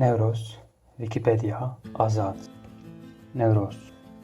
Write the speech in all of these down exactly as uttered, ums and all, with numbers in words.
Newroz, Wikipedia, Azad. Newroz.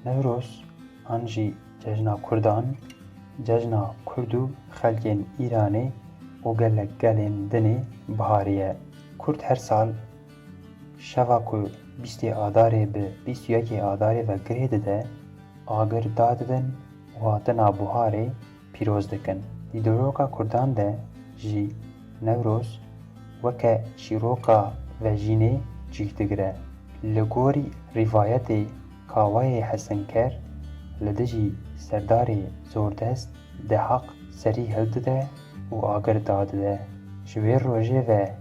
Newroz an jî cejna Kurdan, cejna Kurd û xelkên Îranê û gelek gelên dinê biharê ye. Kurd her sal şeva ku bîstê Adarê bi bîst û yekê Adarê ve girê dide, agir dadidin û hatina buharê pîroz dikin. Di dîroka Kurdan de jî Newroz weke çîroka vejînê cih digire. Li gorî rîvayetê Kawayê Hesenker li dijî Serdarê Zordest Dehaq serî hildide û agir dadide. Ji wê rojê ve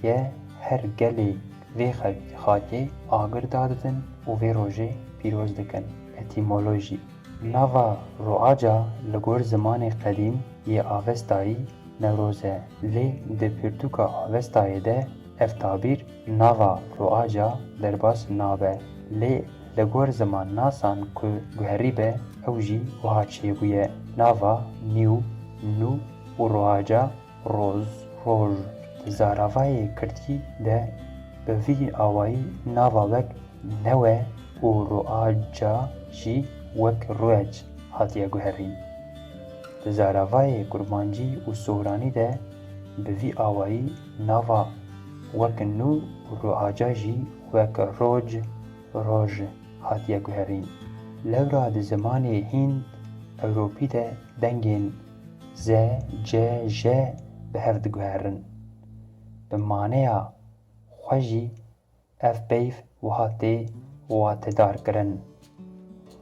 ye her gelê vê xel-, xakê agir dadidin û vê rojê pîroz dikin. Etîmolojî. Nava Roaca li gor zimanê qedîm yê Avestayî Newroz e, lê di pirtûka Avestayê de ev tabîr nava Roaca derbas nabe. Lê li gor zimannasan ku guherîbe, ew jî wiha çêbûye: nava Nîw, Nû û Roaca Roz, roj. Di zaravayê kirdkî de bi vî awayî nava wek newe û roaca jî wek ruec hatiye guherîn. Di zaravayê kurmancî û soranî de bi vî awayî nava wek nû û roaca jî wek roc, roj hatiye guherîn. Lewra di zimanê Hînd Ewropî de dengên ze, ce, je bi hev diguherin. Bi maneya xwe jî ev peyv wiha tê watedarkirin: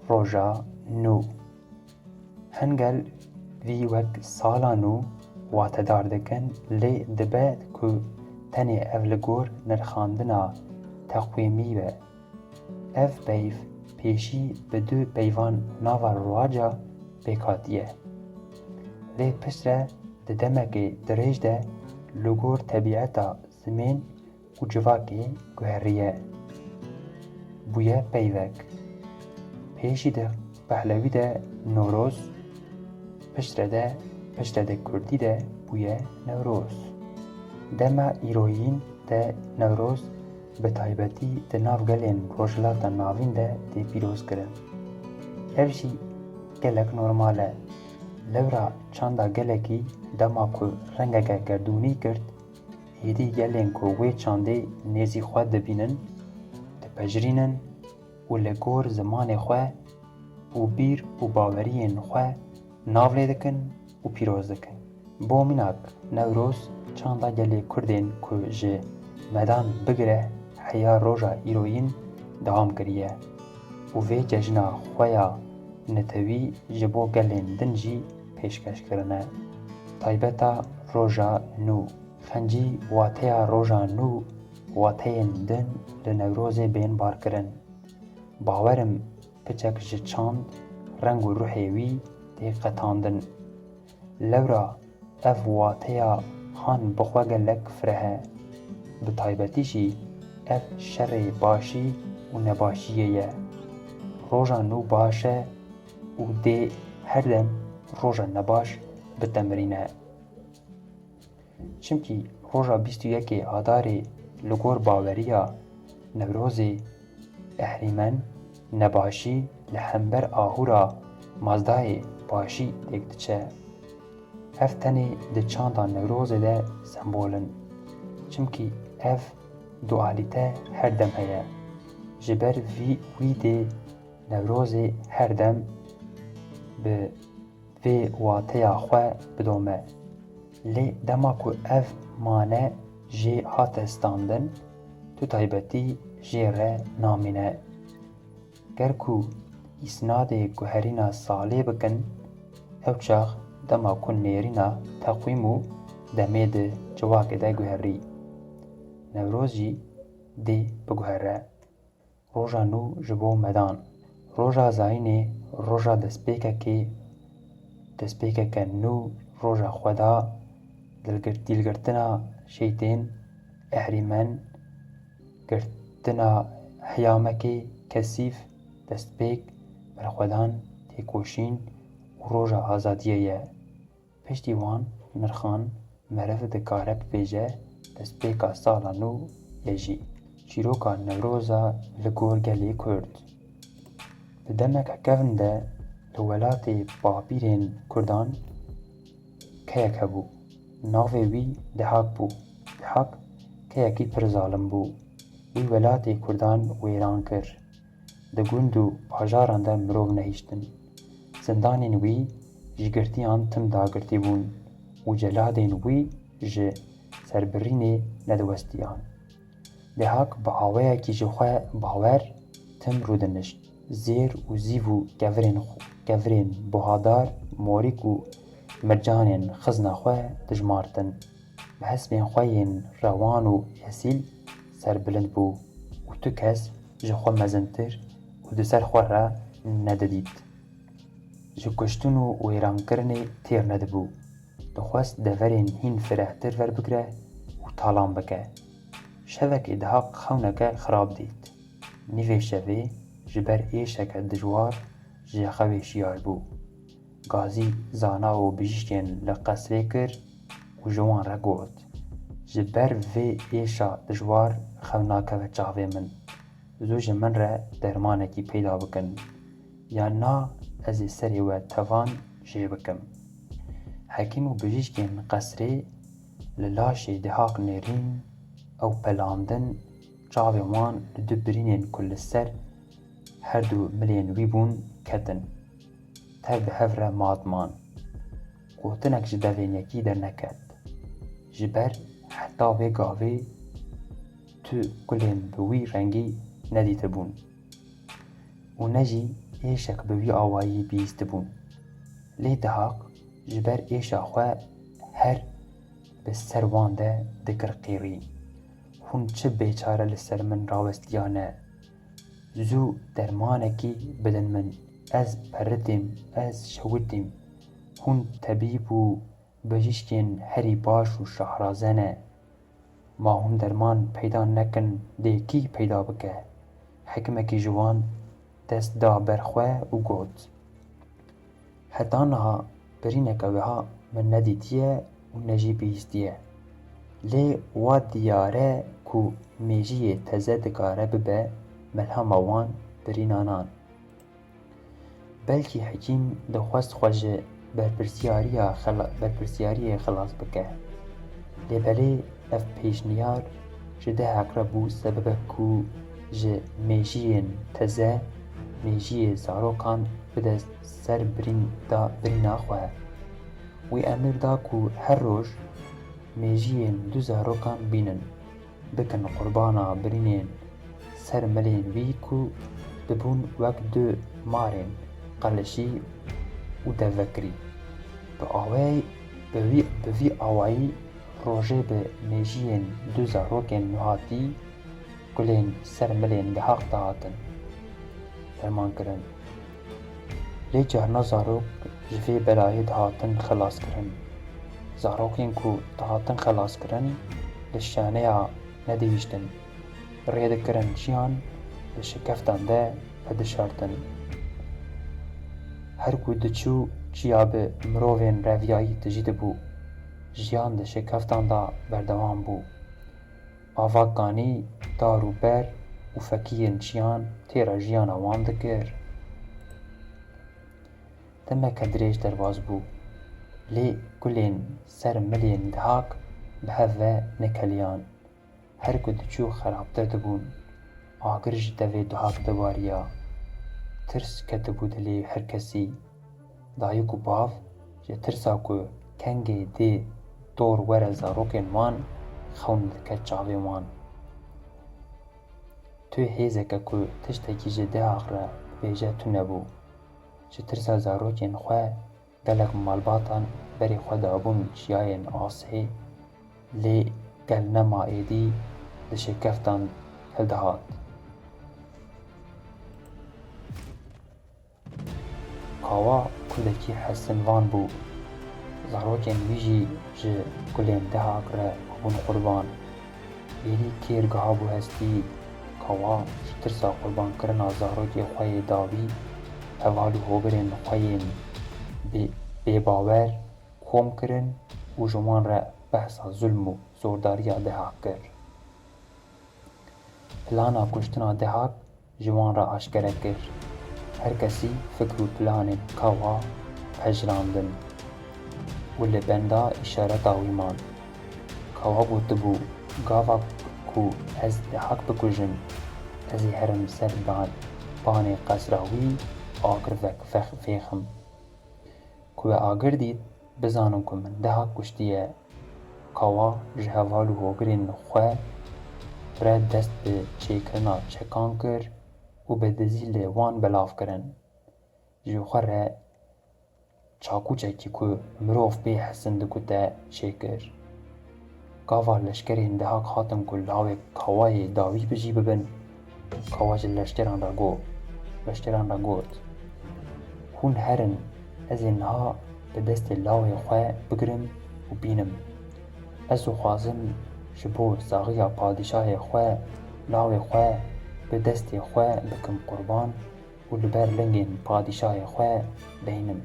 roja nû. Hingel vî wek sala nû watedar dikin, lê dibe ku tenê ev li gor nirxandina teqwîmî be. Ev peyv pêşî bi du peyvan nava roaca pêk hatiye. Lê piştre di demekê dirêj de li gor tebîeta zimên û civakê guheriye. Bûye peyvek. Pêşî di Pehlewî de Noroz, piştre de, piştre di Kurdî de bûye Newroz. Dema îroyîn de Newroz bi taybetî di nav gelên Rojhilata Navîn de tê pîrozkirin. Ev jî gelek normal e. Lewra çanda gelekî dema ku rengeke gerdûnî girt, êdî gelên ku wê çandê nêzî xwe dibînin, dipejirînin û li gor zimanê xwe û bîr û baweriyên xwe nav lê dikin û pîroz dikin. Bo mînak, Newroz çanda gelê Kurdên ku ji medan bigire heya roja îroyîn dewam kiriye û vê cejna xwe ya netewî ji bo gelên din jî pêşkeş kirine. Taybeta roja nû. Xencî wateya roja nû, wateyên din li Newrozê bên barkirin. Bawerim piçek ji çand, reng û ruhê wî tê qetandin. Lewra ev wateya han bi xwe gelek fireh e. Bi taybetî jî ev şerê başî û nebaşiyê ye. Roja nû baş e û dê her dem roja nebaş bitemirîne. Çimkî roja bîst û yekê Adarê li gor baweriya Newrozê, ehrîmen, nebaşî li hember ahûra Mazdayê başî têk diçe. Ev tenê di çanda Newrozê de sembol in. Çimkî ev dualîte her dem heye. Ji ber vî, wî dê Newrozê her dem bi vê wateya xwe bidome. Lê dema ku ev mane jê hate standin, tu taybetî jê re namîne. Ger ku îsnadê guherîna salê bikin, ew çax dema ku nêrîna teqwîm û demê di civakê de guherî. Newroz jî dê biguhere. Roja nû ji bo medan. Roja zayînê, roja destpêkekê, destpêkeke nû, roja xweda, dilgir-, dîlgirtina şeytên, ehrîmen, girtina heyamekê, kesîf, destpêk, berxwedan, têkoşîn û roja azadiyê ye. Piştî wan nirxan meriv dikare bibêje destpêka sala nû ye jî. Çîroka Newroza li gor gelê Kurd. Di demeke kevn de li welatê bapîrên Kurdan keyek hebû. Navê wî Dihak bû. Dihak keyekî pir zalim bû. Wî welatê Kurdan wêran kir. Di gund û bajaran de mirov nehiştin. Zindanên wî ji girtiyan tim dagirtî bûn û celadên wî ji serbirînê nediwestiyan. Dehak bi awayekî ji xwe bawer tim rûdinişt. Zêr û zîv û kevirên xwe, kevirên buhadar, morîk û mircanên xizna xwe dijmartin. Bi hespên xwe yên rewan û esîl serbilind bû û tu kes ji xwe mezintir û di ser xwe re nedidît. Ji kuştin û wêrankirinê têr nedibû. Dixwest deverên hîn firehtir verbigire û talan bike. Şevekê Dihak xewneke xirab dît. Nîvê şevê ji ber êşeke dijwar ji xewê şiyar bû. Gazî zana û bijîşkên li qesrê kir û ji wan re got, "Ji ber vê êşa dijwar xew nakeve çavê min. Zû ji min re dermanekî peyda bikin. Ya na ez ê serê we tevan jê bikim." Hekîm û bijîşkên qesrê li laşê Dihak nêrîn, ew pelandin, çavên wan li du birînên ku li ser her du milên wî bûn ketin. Tev bi hev re mat man. Gotinek ji devên yekî derneket. Ji ber heta vê gavê tu kulên bi wî rengî nedîtibûn û ne jî êşek bi wî awayî bihîstibûn. Lê Dihak ji ber êşa xwe her bi ser wan de dikir qîrî. "Hûn çi bêçare li ser min rawestiyane? Zû dermanekî bidin min. Ez peritîm, ez şewitîm. Hûn tebîb û bijîşkên herî baş û şahraze ne. Ma hûn derman peyda nekin, dê kî peyda bike?" Hekimekî ji wan dest da ber xwe û got, "Heta niha birîneke wiha min nedîtiye û ne jî bihîstiye. Lê wa diyar e ku mêjiyê teze dikare bibe melhema wan birînanan." Belkî hekîm dixwest xwe ji berpirsiyariya xela-, berpirsiyariyê xilas bike. Lê belê ev pêşniyar ji Dihak re bû sebebek ku ji mêjiyên teze, mêjiyê zarokan bide ser birîn-, da-, birîna xwe. Wî emir da ku her roj mêjiyên du zarokan bînin, bikin qurbana birînên ser milên wî ku dibûn wek du marên qelişî û devvekirî. Bi awayî, bi vî, bi vî awayî rojê bi mêjiyên du zarokên nuhatî kulên ser milên Dihak dihatin dermankirin. Lê carna zarok ji vê belayê dihatin xelaskirin. Zarokên ku dihatin xelaskirin li şaneya nedihiştin. Rê dikirin çiyan di şikeftan de vedişartin. Her ku diçû çiya bi mirovên reviyayî tijî dibû. Jiyan di şikeftan de berdewam bû. Ava kanî, dar û ber û fekiyên çiyan têra jiyana wan dikir. Demeke dirêj derbas bû, lê kulên ser milên Dihak bi hev ve nekeliyan. Her ku diçû xerabtir dibûn. Agir ji devê Dihak dibariya. Tirs ketibû dilê her kesî. Dayik û bav ji tirsa ku kengê dê dor were zarokên wan, xewn diket çavên wan. Tu hêzeke ku tiştekî ji Dihak re bibêje tune bû. Ji tirsa zarokên xwe gelek malbatan berê xwe dabûn çiyayên asê, lê gel nema êdî di şêkeftan hildihat. Kawa kurdekî hesinvan bû. Zarokên wî jî ji kulên Dihak re bûn qurban. Êdî kêr gihabû hestî. Kawa ji tirsa qurbankirina zarokê xwe yê dawî, heval û hobirên xwe yên bê-, bêbawer kom kirin û ji wan re behsa zulm û zordariya Dihak kir. plana kuştina Dehak ji wan re aşkere kir. Her kesî fikr û planên Kawa pejirandin û li benda îşareta wî man. Kawa gotibû, gava ku ez Dehak bikujim, ez ê herim ser ban-, banê qesra wî agir vek-, vex-, vêxim. Ku we agir dît, bizanin ku min Dehak kuştiye. Kawa ji heval û hogirên xwe re dest bi çêkirina çekan kir û bi dizî li wan belav kirin. Ji xwe re çakûçekî ku mirov pê hesin dikute çêkir. Gava leşkerên Dehak hatin ku lawê Kawayê dawî bi jî bibin, Kawa ji leşkeran re got, leşkeran re got, Hûn herin, ez ê niha bi destê lawê xwe bigirim û bînim. Ez dixwazim ji bo saxiya padîşahê xwe lawê xwe bi destê xwe bikim qurban û li ber lingên padîşahê xwe deynim.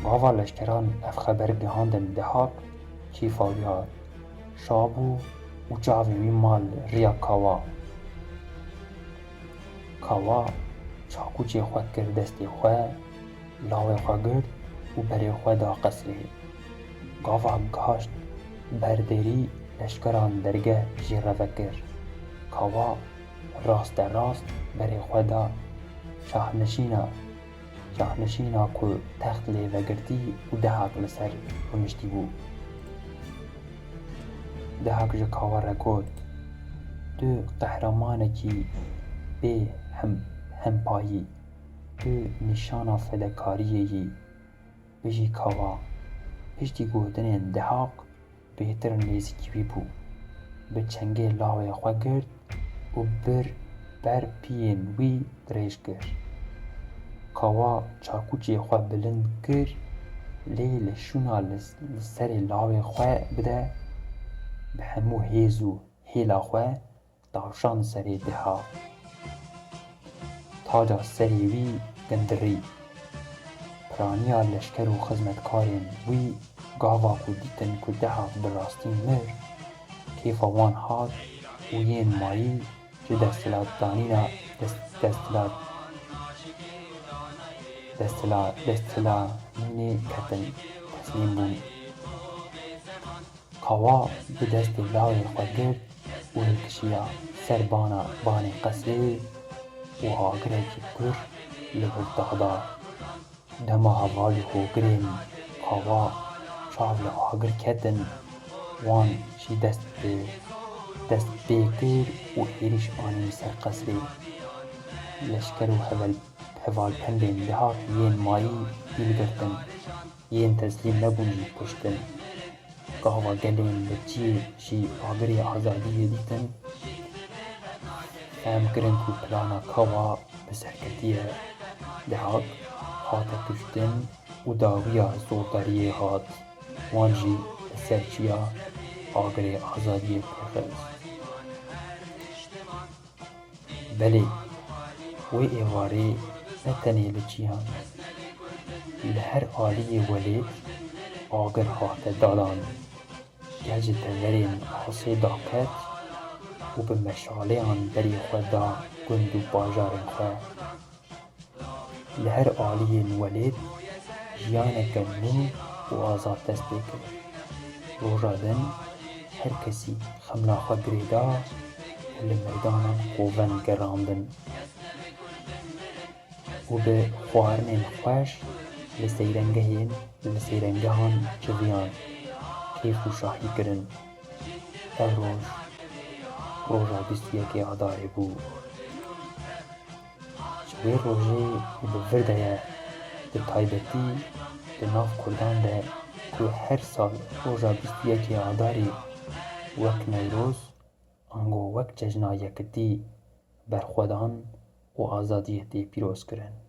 Gava leşkeran ev xeber gihandin Dehak, kêfa wî hat. Şa bû û çavên wî ma li riya Kawa. Kawa çakûçê xwe kir destê xwe, lawê xwe girt û berê xwe da qesrê. Gava gihişt ber dêrî, leşkeran dergeh jê re vekir. Kawa raste rast berê xwe da şahnişîna, şahnişîna ku text lê vegirtî û Dehak li ser rûniştî bû. Dehak ji Kawa re got, Tu qehremanekî bê hem-, hempayî, tu nîşana fedekariyê yî. Bijî Kawa. Piştî gotinên Dehak bêtir nêzîkî wî bû. Bi çengê lawê xwe girt û bir ber piyên wî dirêj kir. Kawa çakûçê xwe bilind kir, lê li şûna li, li serê lawê xwe bide, bi hemû hêz û hêla xwe tavşan serê Dehak. Taca serê wî gindirî. Piraniya leşker û xizmetkarên wî gava ku dîtin ku Dehak bi rastî mir, kêfa wan hat û yên mayî ji desthilatdanîna, dest-, desthilat-, desthilat-, desthilatdanînê ketin, teslîm bûn. Kawa bi destê lawê xwe girt û hilkişiya ser bana banê qesrê û agirekî gur li vir daxda. Dema heval û hogirên Kawa çav li agir ketin, wan jî dest bi dest pê kir û êrîş anîn ser qesrê. Leşker û heval-, hevalpendên Dehak yên mayî dîl girtin, yên teslîm nebûn jî kuştin. Gava gelên li çiyê jî agirê azadiyê dîtin, fehm kirin ku plana Kawa bi serketiye. Dehak hate kuştin û dawiya zordariyê hat. Wan jî li ser çiya agirê azadiyê pêxist. Belê, wê êvarê ne tenê li çiyan, li her aliyê welêt agir hate dadan. Gel ji teverên asê daket û bi meşaleyan berê xwe da gund û bajarên xwe. Li her aliyên welêt jiyaneke nû û azad dest pê kir. Roja din her kesî xemla xwe girêda û li meydanan qoven gerandin û bi xwarinên xweş li seyrengehên, li seyrengehan civiyan kêf û şahî kirin. Ev roj, roja bîst û yekê Adarê bû. Ji wê rojê û bi vir de ye, bi taybetî di nav Kurdan de ku her sal roja bîst û yekê Adarê wek Newroz, ango wek cejna yekitî, berxwedan û azadiyê tê pîroz kirin.